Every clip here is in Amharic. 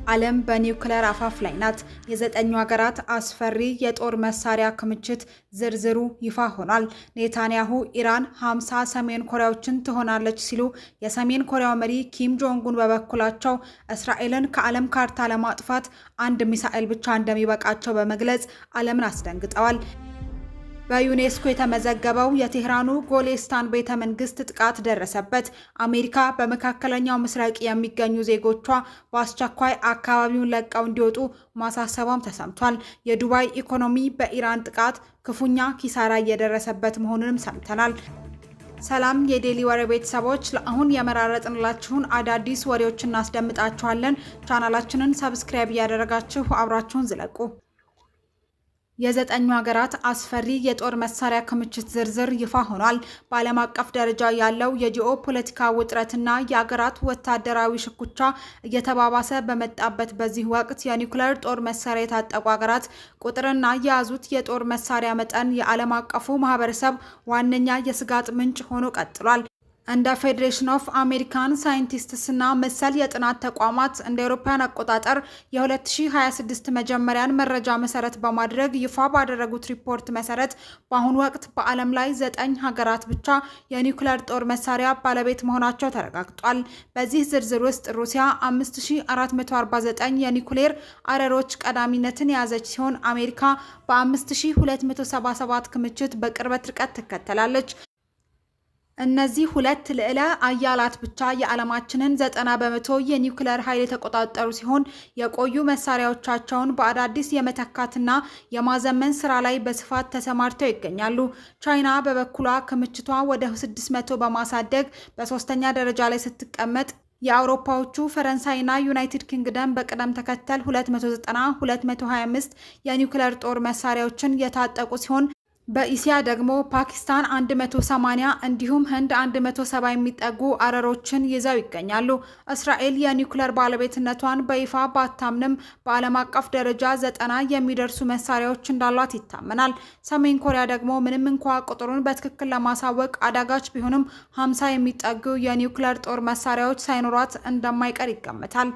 ዓለም በኒውክሌር አፋፍ ላይ ናት። የዘጠኙ ሀገራት አስፈሪ የጦር መሳሪያ ክምችት ዝርዝሩ ይፋ ሆኗል። ኔታንያሁ ኢራን 50 ሰሜን ኮሪያዎችን ትሆናለች ሲሉ፣ የሰሜን ኮሪያው መሪ ኪም ጆንግ ኡን በበኩላቸው እስራኤልን ከዓለም ካርታ ለማጥፋት አንድ ሚሳኤል ብቻ እንደሚበቃቸው በመግለጽ ዓለምን አስደንግጠዋል። በዩኔስኮ የተመዘገበው የቴህራኑ ጎሌስታን ቤተ መንግስት ጥቃት ደረሰበት። አሜሪካ በመካከለኛው ምስራቅ የሚገኙ ዜጎቿ በአስቸኳይ አካባቢውን ለቀው እንዲወጡ ማሳሰቧም ተሰምቷል። የዱባይ ኢኮኖሚ በኢራን ጥቃት ክፉኛ ኪሳራ እየደረሰበት መሆኑንም ሰምተናል። ሰላም የዴሊ ወሬ ቤተሰቦች፣ ለአሁን የመራረጥንላችሁን አዳዲስ ወሬዎች እናስደምጣችኋለን። ቻናላችንን subscribe እያደረጋችሁ አብራችሁን ዝለቁ። የዘጠኙ ሀገራት አስፈሪ የጦር መሳሪያ ክምችት ዝርዝር ይፋ ሆኗል። በዓለም አቀፍ ደረጃ ያለው የጂኦ ፖለቲካ ውጥረትና የሀገራት ወታደራዊ ሽኩቻ እየተባባሰ በመጣበት በዚህ ወቅት፣ የኒውክሌር ጦር መሳሪያ የታጠቁ ሀገራት ቁጥርና የያዙት የጦር መሳሪያ መጠን የዓለም አቀፉ ማህበረሰብ ዋነኛ የስጋት ምንጭ ሆኖ ቀጥሏል። እንደ Federation of American Scientists እና መሰል የጥናት ተቋማት እንደ አውሮፓውያን አቆጣጠር የ2026 መጀመሪያን መረጃ መሰረት በማድረግ ይፋ ባደረጉት ሪፖርት መሰረት፣ በአሁኑ ወቅት በዓለም ላይ ዘጠኝ ሀገራት ብቻ የኒውክሌር ጦር መሳሪያ ባለቤት መሆናቸው ተረጋግጧል። በዚህ ዝርዝር ውስጥ ሩሲያ 5449 የኒውክሌር አረሮች ቀዳሚነትን የያዘች ሲሆን፣ አሜሪካ በ5277 ክምችት በቅርበት ርቀት ትከተላለች። እነዚህ ሁለት ልዕለ ኃያላት ብቻ የዓለማችንን 90% የኒውክሌር ኃይል የተቆጣጠሩ ሲሆን፣ የቆዩ መሳሪያዎቻቸውን በአዳዲስ የመተካትና የማዘመን ስራ ላይ በስፋት ተሰማርተው ይገኛሉ። ቻይና በበኩሏ ክምችቷ ወደ 600 በማሳደግ በሶስተኛ ደረጃ ላይ ስትቀመጥ፣ የአውሮፓዎቹ ፈረንሳይና ዩናይትድ ኪንግደም በቅደም ተከተል 290፣ 225 የኒውክሌር ጦር መሳሪያዎችን የታጠቁ ሲሆን፣ በኢሲያ ደግሞ ፓኪስታን 180 እንዲሁም ህንድ 170 የሚጠጉ አረሮችን ይዘው ይገኛሉ። እስራኤል የኒውክሌር ባለቤትነቷን በይፋ ባታምንም፣ በዓለም አቀፍ ደረጃ 90 የሚደርሱ መሳሪያዎች እንዳሏት ይታመናል። ሰሜን ኮሪያ ደግሞ ምንም እንኳ ቁጥሩን በትክክል ለማሳወቅ አዳጋች ቢሆንም፣ 50 የሚጠጉ የኒውክሌር ጦር መሳሪያዎች ሳይኖሯት እንደማይቀር ይገመታል።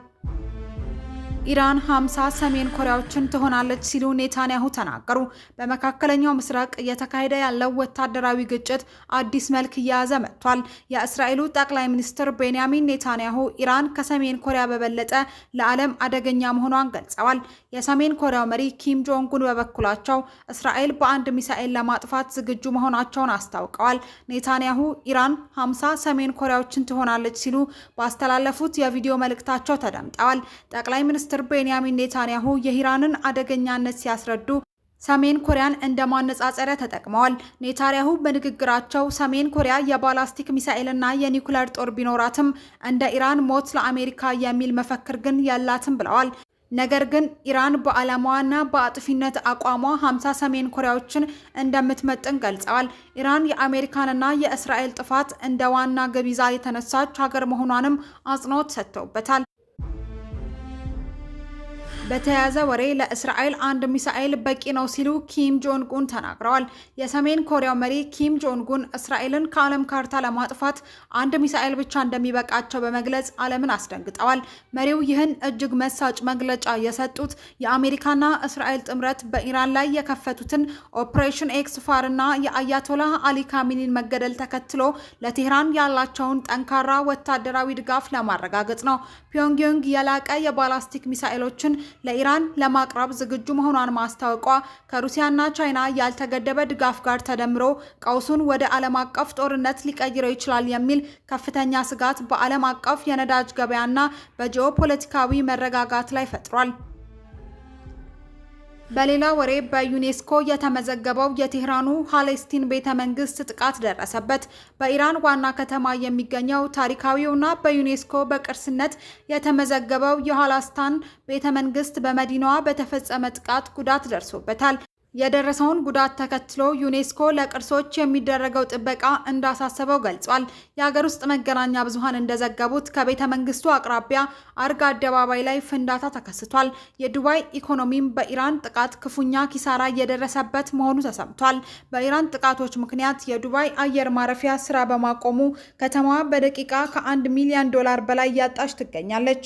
ኢራን 50 ሰሜን ኮሪያዎችን ትሆናለች ሲሉ ኔታንያሁ ተናገሩ። በመካከለኛው ምስራቅ እየተካሄደ ያለው ወታደራዊ ግጭት አዲስ መልክ እየያዘ መጥቷል። የእስራኤሉ ጠቅላይ ሚኒስትር ቤንያሚን ኔታንያሁ ኢራን ከሰሜን ኮሪያ በበለጠ ለዓለም አደገኛ መሆኗን ገልጸዋል። የሰሜን ኮሪያው መሪ ኪም ጆንግ ኡን በበኩላቸው እስራኤል በአንድ ሚሳኤል ለማጥፋት ዝግጁ መሆናቸውን አስታውቀዋል። ኔታንያሁ ኢራን 50 ሰሜን ኮሪያዎችን ትሆናለች ሲሉ ባስተላለፉት የቪዲዮ መልእክታቸው ተደምጠዋል። ጠቅላይ ሚኒስትር ቤንያሚን ኔታንያሁ የኢራንን አደገኛነት ሲያስረዱ ሰሜን ኮሪያን እንደ ማነጻጸሪያ ተጠቅመዋል። ኔታንያሁ በንግግራቸው ሰሜን ኮሪያ የባላስቲክ ሚሳኤልና የኒውክሌር ጦር ቢኖራትም፣ እንደ ኢራን ሞት ለአሜሪካ የሚል መፈክር ግን የላትም ብለዋል። ነገር ግን ኢራን በዓላማዋና በአጥፊነት አቋሟ 50 ሰሜን ኮሪያዎችን እንደምትመጥን ገልጸዋል። ኢራን የአሜሪካንና የእስራኤል ጥፋት እንደ ዋና ግብ ይዛ የተነሳች ሀገር መሆኗንም አጽንኦት ሰጥተውበታል። በተያያዘ ወሬ ለእስራኤል አንድ ሚሳኤል በቂ ነው ሲሉ ኪም ጆንግ ኡን ተናግረዋል። የሰሜን ኮሪያው መሪ ኪም ጆንግ ኡን እስራኤልን ከዓለም ካርታ ለማጥፋት አንድ ሚሳኤል ብቻ እንደሚበቃቸው በመግለጽ ዓለምን አስደንግጠዋል። መሪው ይህን እጅግ መሳጭ መግለጫ የሰጡት የአሜሪካና እስራኤል ጥምረት በኢራን ላይ የከፈቱትን Operation X Fire እና የአያቶላህ አሊ ካሚኒን መገደል ተከትሎ ለቴህራን ያላቸውን ጠንካራ ወታደራዊ ድጋፍ ለማረጋገጥ ነው። ፒዮንግያንግ የላቀ የባላስቲክ ሚሳኤሎችን ለኢራን ለማቅረብ ዝግጁ መሆኗን ማስታወቋ ከሩሲያና ቻይና ያልተገደበ ድጋፍ ጋር ተደምሮ ቀውሱን ወደ ዓለም አቀፍ ጦርነት ሊቀይረው ይችላል የሚል ከፍተኛ ስጋት በዓለም አቀፍ የነዳጅ ገበያና በጂኦፖለቲካዊ መረጋጋት ላይ ፈጥሯል። በሌላ ወሬ በዩኔስኮ የተመዘገበው የቴህራኑ ሆሌስታን ቤተ መንግስት ጥቃት ደረሰበት። በኢራን ዋና ከተማ የሚገኘው ታሪካዊውና በዩኔስኮ በቅርስነት የተመዘገበው የሆሌስታን ቤተ መንግስት በመዲናዋ በተፈጸመ ጥቃት ጉዳት ደርሶበታል። የደረሰውን ጉዳት ተከትሎ ዩኔስኮ ለቅርሶች የሚደረገው ጥበቃ እንዳሳሰበው ገልጿል። የሀገር ውስጥ መገናኛ ብዙኃን እንደዘገቡት ከቤተ መንግስቱ አቅራቢያ አርግ አደባባይ ላይ ፍንዳታ ተከስቷል። የዱባይ ኢኮኖሚም በኢራን ጥቃት ክፉኛ ኪሳራ እየደረሰበት መሆኑ ተሰምቷል። በኢራን ጥቃቶች ምክንያት የዱባይ አየር ማረፊያ ስራ በማቆሙ ከተማዋ በደቂቃ ከ1 ሚሊዮን ዶላር በላይ እያጣች ትገኛለች።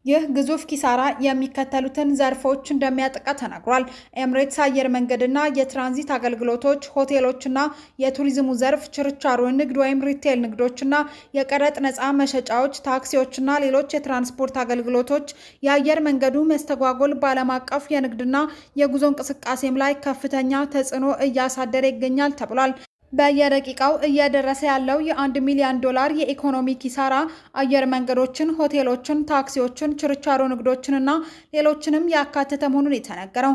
ይህ ግዙፍ ኪሳራ የሚከተሉትን ዘርፎች እንደሚያጠቃ ተናግሯል። ኤምሬትስ አየር መንገድና የትራንዚት አገልግሎቶች፣ ሆቴሎችና የቱሪዝሙ ዘርፍ፣ ችርቻሮ ንግድ ወይም retail ንግዶችና የቀረጥ ነፃ መሸጫዎች፣ ታክሲዎችና ሌሎች የትራንስፖርት አገልግሎቶች። የአየር መንገዱ መስተጓጎል በዓለም አቀፍ የንግድና የጉዞ እንቅስቃሴም ላይ ከፍተኛ ተጽዕኖ እያሳደረ ይገኛል ተብሏል። በየደቂቃው እየደረሰ ያለው የ1 ሚሊዮን ዶላር የኢኮኖሚ ኪሳራ አየር መንገዶችን፣ ሆቴሎችን፣ ታክሲዎችን፣ ችርቻሮ ንግዶችንና ሌሎችንም ያካተተ መሆኑን የተነገረው።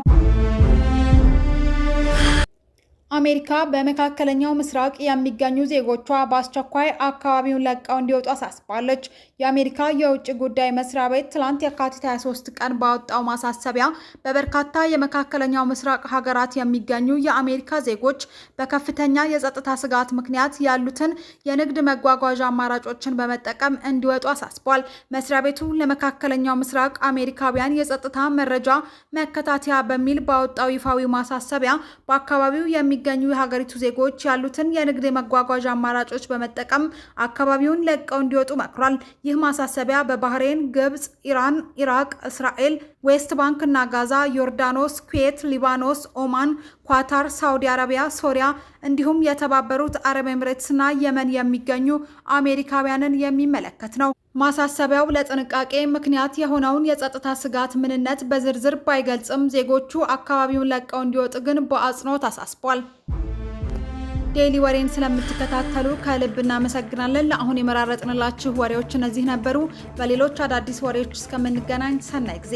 አሜሪካ በመካከለኛው ምስራቅ የሚገኙ ዜጎቿ በአስቸኳይ አካባቢውን ለቀው እንዲወጡ አሳስባለች። የአሜሪካ የውጭ ጉዳይ መስሪያ ቤት ትላንት የካቲት 23 ቀን ባወጣው ማሳሰቢያ በበርካታ የመካከለኛው ምስራቅ ሀገራት የሚገኙ የአሜሪካ ዜጎች በከፍተኛ የጸጥታ ስጋት ምክንያት ያሉትን የንግድ መጓጓዣ አማራጮችን በመጠቀም እንዲወጡ አሳስቧል። መስሪያ ቤቱ ለመካከለኛው ምስራቅ አሜሪካውያን የጸጥታ መረጃ መከታተያ በሚል ባወጣው ይፋዊ ማሳሰቢያ በአካባቢው የሚገኙ የሀገሪቱ ዜጎች ያሉትን የንግድ የመጓጓዣ አማራጮች በመጠቀም አካባቢውን ለቀው እንዲወጡ መክሯል። ይህ ማሳሰቢያ በባህሬን፣ ግብፅ፣ ኢራን፣ ኢራቅ፣ እስራኤል፣ ዌስት ባንክ እና ጋዛ፣ ዮርዳኖስ፣ ኩዌት፣ ሊባኖስ፣ ኦማን፣ ኳታር፣ ሳውዲ አረቢያ፣ ሶሪያ እንዲሁም የተባበሩት አረብ ኤምሬትስና የመን የሚገኙ አሜሪካውያንን የሚመለከት ነው። ማሳሰቢያው ለጥንቃቄ ምክንያት የሆነውን የጸጥታ ስጋት ምንነት በዝርዝር ባይገልጽም ዜጎቹ አካባቢውን ለቀው እንዲወጡ ግን በአጽንኦት አሳስቧል። ዴይሊ ወሬን ስለምትከታተሉ ከልብ እናመሰግናለን። ለአሁን የመራረጥንላችሁ ወሬዎች እነዚህ ነበሩ። በሌሎች አዳዲስ ወሬዎች እስከምንገናኝ ሰናይ ጊዜ።